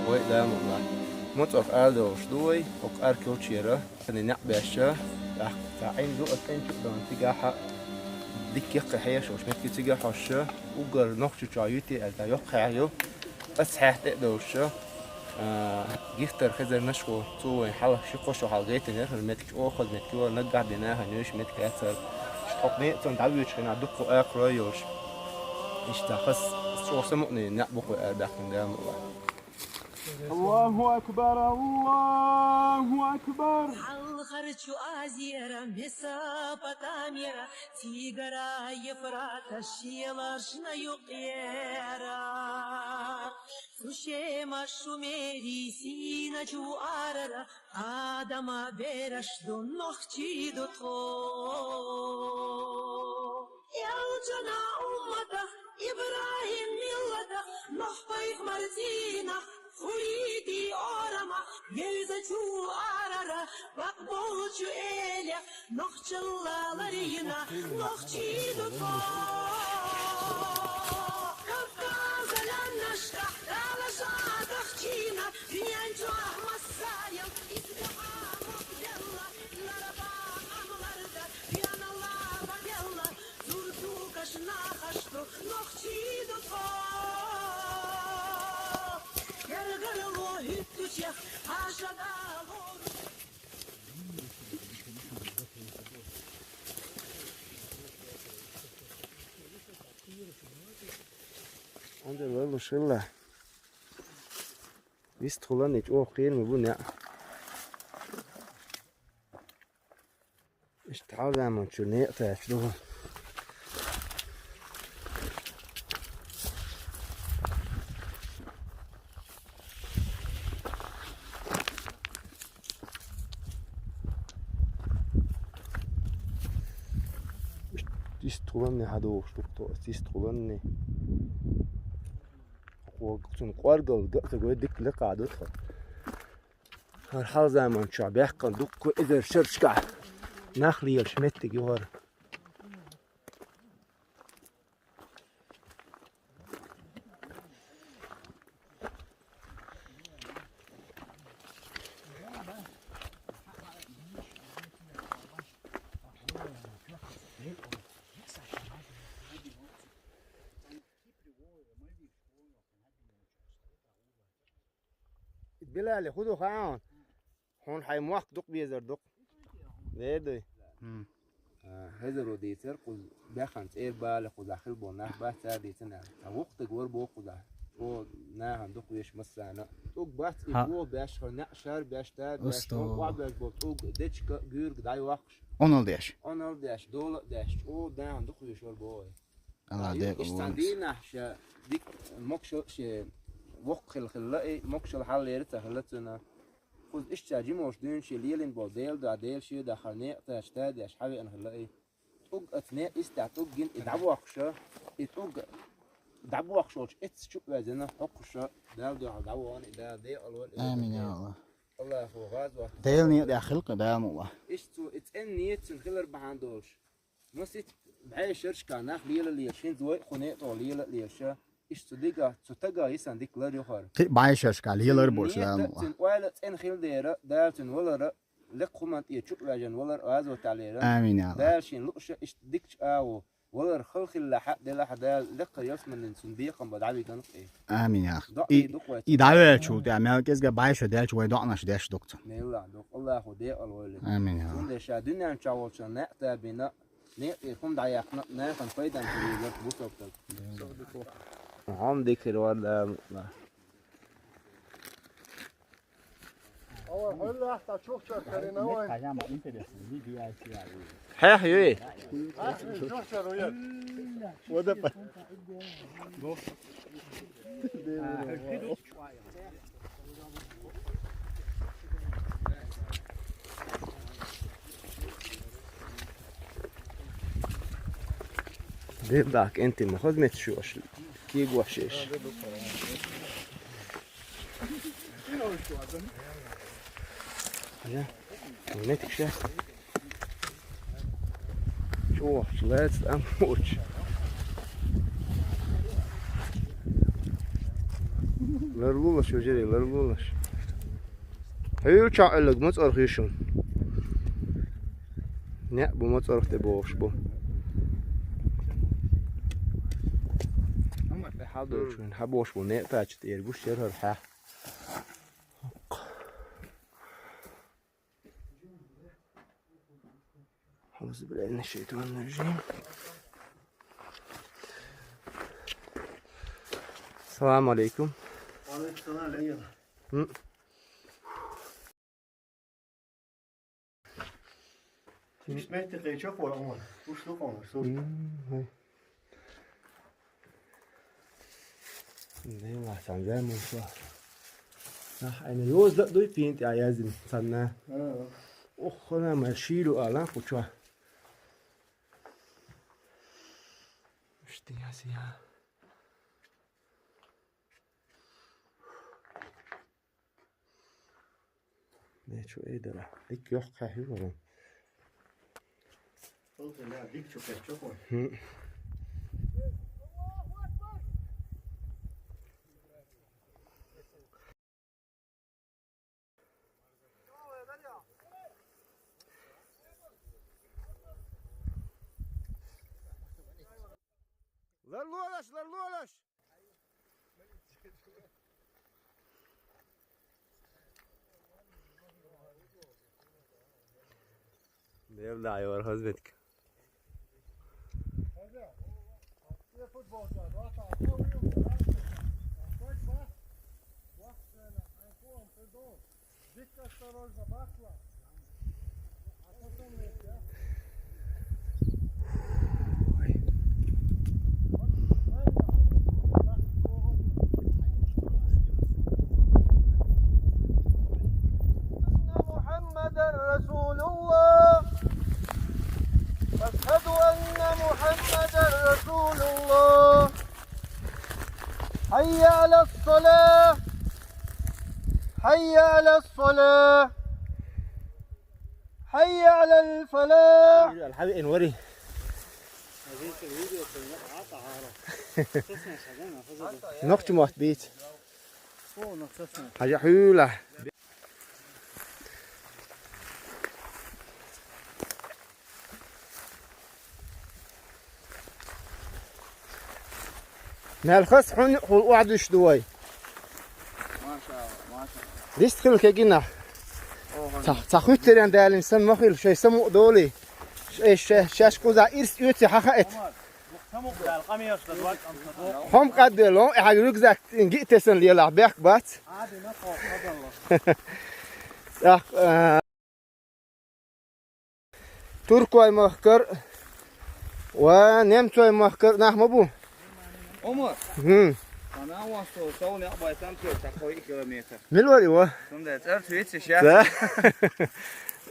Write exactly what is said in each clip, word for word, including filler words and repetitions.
Вай, да, мула. МоцӀарах ала долуш ду вай, хӀокху Аркилчера, сан некъ беш, тӀаккха цхьа Ӏин ду, оцу Ӏин чу а дона цигахь а дикка яккхий хьеша йолуш меттиг ю цигахь хьоьжуш, уггар Нохчийчохь юьтий аьлла, йоккха хьех ю. Ас хьех тӀе а долуш, а, гихтара хезарнаш ву, цо вайн хьалха ши-кхо шо хьалха гайтинера, хӀара меттиг чӀогӀа хаза меттиг ю, наггахь бен нахана йоьшу меттиг яцара. Шу хӀокху некъа цунна дӀавоьдучу хенахь дуккха а акхарой йолуш. Иштта хаза, чӀогӀа самукъане некъ бу кху аьрбаьхкина, да, мула. Аллаху акбар, Аллаху акбар. Хьалхарчу Азера, Месопотамера, Тигра, Евфрата шелашна юкъера. Цу Шема, Шумери, Сина чу арара, Адама бераш ду нохчий ду тхо. Элчана умматах, ИбрахӀим миллатах, Нохь пайхамар динах, Хурийти орамах, Гевзачу арара, бакъболчу элех, нохчалла ларйина, нохчий ду тхо. Кавказан лаьмнашкахь Дала ша дахчийна, дуьнен чохь массарел иза дуьхьа мохь делла, ларба къам ларда, пена лаба делла, зур дукаш нахаш ду, нохчий ду тхо. Гергарло хӀуьттучех хьаша далур. Андер валлушилла. Вистхуланна чӀогӀа кхераме бу неӀ. Иштта хьалзаманчу некъа тача дугӀу. Иштта хуланне хьадогӀуш ду-кх тхо, иштта хуланне. Цунна кӀоргал ган а ца гой, дика лекха ду тхо. ХӀара хьалзаманчохь баьккхина дуккха эзар шерашкахь нах лелаш меттиг ю хӀара. Билали, хӀун ду хаьа хьуна? Хьуна хьайн мохк дукха безар ду-кх. Лер дуй? Хм. А, хезаро дийцар, кхуза баьхна цӀера бала, кхузахь хила болу нах бац, цара дийцина аьлла. Ткъа вукху стаг вара боху кхузахь. Чо нахана дукха веш массарна. ТӀуг бац и боху беш, хӀара неӀ шар беш, та беш, охьабеш болу тӀуг дечка, гуьрга дӀайоккхуш. Онал деш. Онал деш, дола а деш, чӀо нахана дукха веш вара боху. Алла декъала ву иза. Иштта цхьана дийнахь ша дика могушалла шен воккха хилла хилла и, могушалла хьаллера ца хилла цуьнан. Кхуза иштта ша жималш дуьйна шен лелийна болу Делан дуьхьа, Делан шен дуьхьа некъа тача та деш хьавеана хилла и. ТӀуг оцу некъа йистехь тӀуг гина и дӀабохкуша, и тӀуг дӀабохкуш волчу эцца чу а ваьзина, хӀокхуша Далла дуьхьал дӀавахана и Дала декъала войла. Амин, я Аллах. Аллахо гӀазот. Делан некъа тӀехь хилла-кх Дала мукъ лахь. Иштта цо и цӀена ниет цуьнан хилар бахьана долуш. Масийтта бӀешерашкахь нах лела лелаш, хӀинца вай а кху некъа тӀехь лела а лелаш, иштта цу дика, цу стага йисина дика лар ю хӀара. Кхин а бӀешерашкахь лелар бу аша, Дала мукъ лахь. Цуьнан ойла а цӀена хилла дера, Дала цуьнан валар а, лекха хӀуманна тӀе чу а ваьжна валар а, гӀазотехь лерина. Амин, я Аллах. Дала шена лууш а иштта дикачу агӀор валар хала хиллехь а, делахь а, Дала лекха ялсаманин цуьнан бекхам бан дӀавигна-кх и. Амин, я Аллах. И, и дӀавеллачул тӀаьхьа мел кӀезга бӀешо даьлча вай доӀанаш деш ду-кх цо. Мелла а ду-кх, Аллахо декъала войла. Амин, я Аллах. Цундела ша дуьнен чохь волчу некъа табина, некъа тӀера хӀума дӀаяьккхина, нахана пайдана хилийла бусалба стаг. Хьо-м дика хир вара, Дала мукъ лахь. Хьех юй? Дер дакъа кӀентий ма хаза меттиг шу аша, кегош еш. Ая, метиг ша. Чохь лаьцна амоч. Ларлолаш, вежарий, ларлолаш. Хьуьлча Ӏеллаг мацӀарх ю шун. НеӀ бу мацӀарх тӀе бохуш бу. Хьадур шун, хьабохуш бу, неӀ пача тӀера гуш яр хӀара хьа. أعوذ بالله من الشيطان الرجيم. السلام عليكم. وعليكم السلام ورحمة الله. М. Ишт метте кхечо хор аман. Ушлу хор, сур. М, хай. Дела сан заман шо. Нах, айна йоза дуй пинт я язин санна. А. Ох, хана ма шилу алан куча. Ишти я сия. Не чу эйдара. Дик йохка хьи варан. Ол да дик чу кхечо хор. Хм. Ларлолаш, ларлолаш. Дел да, йор хазбетк. Футболка, два, два, два, два, два, два, два, два, два, два, два, два, Дик осторожно, бахла. А потом вместе, а? أن محمدا رسول الله. أشهد أن محمدا رسول الله. حي على الصلاة. حي على الصلاة. حي على الفلاح. الحبيب انوري. نقطة موت بيت. حاجة حلوة. Мел хас хьун хул угӀдуш ду вай. Машалла, машалла. Дистхил кегина. Ца, ца хуьттарен далин сан махил, шай саму доли. Шай, шай, шаш куза ирс юци хахаэт. Хом каддел, он, э, хай рюкзак, ги тесан лела, бяк бац. Так, э, Туркой махкар ва немцой махкар нах ма бу? Умар. Хм. Ана ва со, со не абай там тё, такой километр. Милвари ва? Сунда цар твитси щас. Да.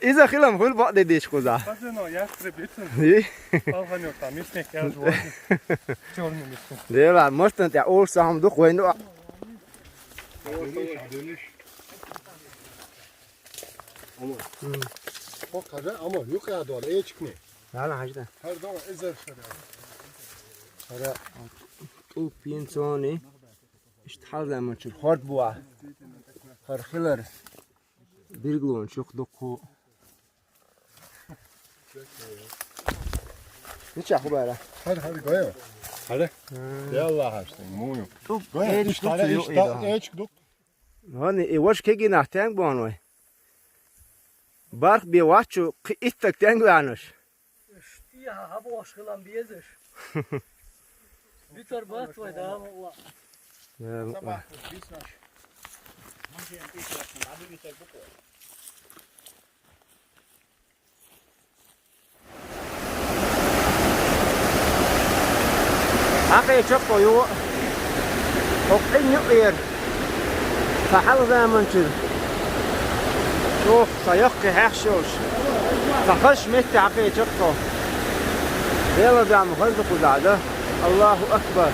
Иза хилам хул баъ де деш куза. Пазено, я стребицин. И? Алханё там, мисник, я звон. Чёрный мисник. Дела, может, он тебя ол сам дух войну. Амма. Хм. О, кажа, амма, юк я дол, эчкни. Ала, хажда. Хар дол, эзер шара. Хара. Ту пинсони. Ишт хал заман чур хорд буа. Хар хилар. Бирглон чук дукку. Нича хубара. Хар, хар, гоя. Хар. Хм. Я Аллах, хар, муну. Ту Гоя, эч ишт, хар, ту ишт, ю ида. Эчк дук. Ани, и ваш кеги нах тенг бон вай. Барх би вачу кхи иттак тенг ванаш. Ишти ха хабош хилам безеш. Битар бат вай да, валла. Я, валла. Сабах, биснаш. Машин тишаш, надо битар буква. Хьакъе чакъо ю. Хокъин юкъер. Ца хьал заманчир. Чох, ца яккхи хьехшалш. Ца хаш метте хьакъе чакъо. Дела дам хазда кузада. Аллаху акбар.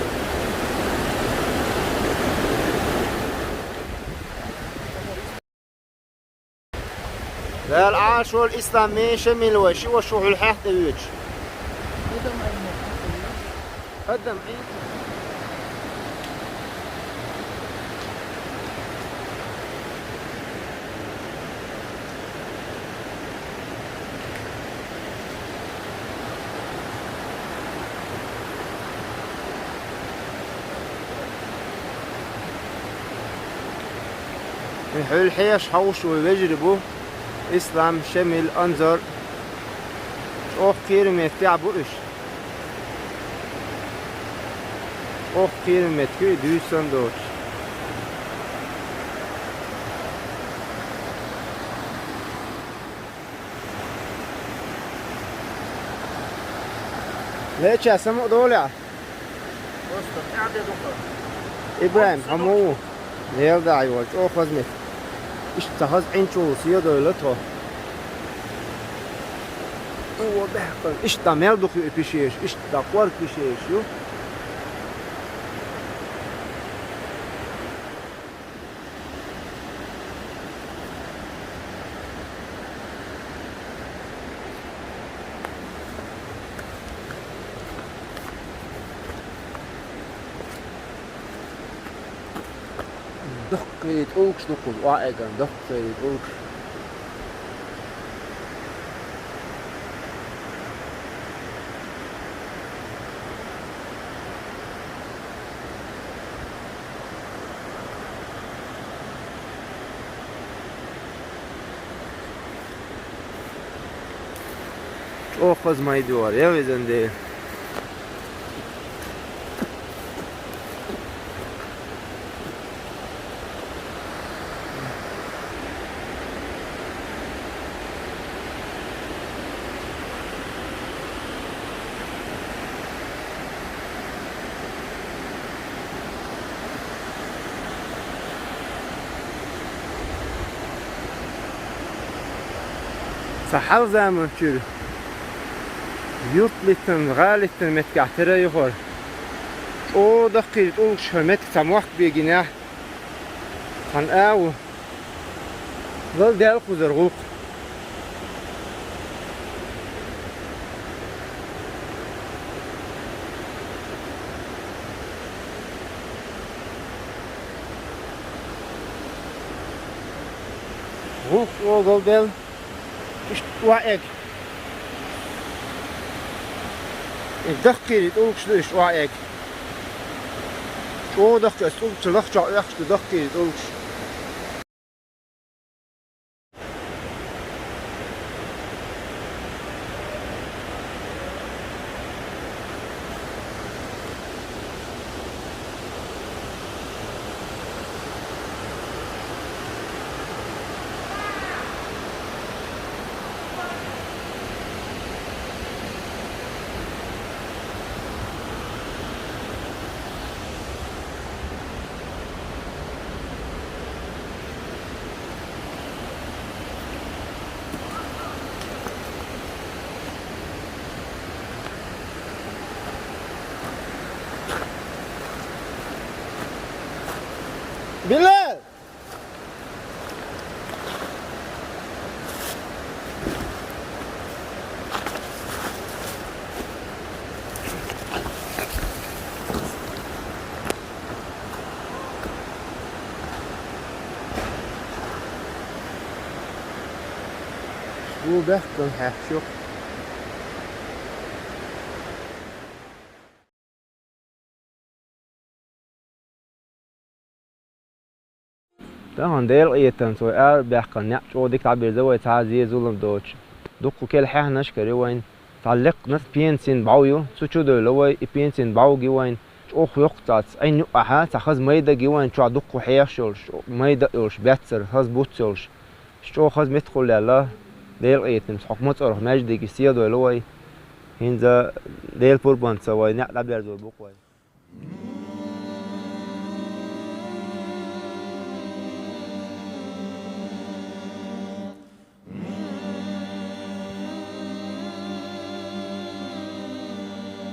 Дала Ӏалашвала ислам меша мила вай, ши вашу хьуьлхьехь тӀе вуьйчу. Адам Ӏин. Хьуьлхьеша хьовш вай вежарий бу: Ислам, Шамил, Анзор. ЧӀогӀа кхераме меттиг бу уьш. ЧӀогӀа кхераме меттиг ю и, дуьйцуш санна доцуш. Леча самукъа долехь? ИбрахӀим, хьо муха ву? Лела дӀа йолу, чӀогӀа хаза меттиг. Иштта ца хаза Ӏин чу ву, седойла тхо. О, баьхкан. Иштта мел дукха ю и пишеш, иштта кӀорга пишеш ю. Даккхий тӀулгаш ду кхуза, охьаэгна даккхий тӀулгаш. ЧӀогӀа хаза майда ю хӀара, я везан Дела. Цхьа хьалха заманчуьра юрт лаьттина, гӀала лаьттина меттигехь тера ю хӀара. ЧӀогӀа даккхий тӀулгаш, хӀара меттиг цхьа мохк бен гинехь, цхьана а ву. Лала даьлла кхузара гӀуллакх. ГӀуллакх чӀогӀа лала даьлла. Иштта охьаэгна. И даккхий тӀулгаш ду иштта охьаэгна. ЧӀогӀа даккхий, аса тӀулгаш лахчохь оьхуш ду даккхий тӀулгаш. Билал! Бу баьхкан хьаьхча ю. Тахана Делан къинхетамца вай арабаьхкина некъ чӀогӀа дика дӀабирзина вай, цхьа а зен-зулам доцуш. Дуккха керла хьаьхнаш а карий вайна. Цхьа лекха пенсийн бӀов ю, цу чу а девлла вай, и пенсийн бӀов а гий вайна. ЧӀогӀа йоккха цхьацца Ӏин юкъахь цхьа хаза майда а гий вайна, чохь дуккха хьехаш йолуш, майда а йолуш, баьццара хаза буц йолуш. ЧӀогӀа хаза меттиг хуьлу аьлла, Делан къинхетамца хӀокху МоцӀархойн маьждиге схьадевлла вай. ХӀинца Делан пурбанца вай некъ дӀаберзор бу-кх вай.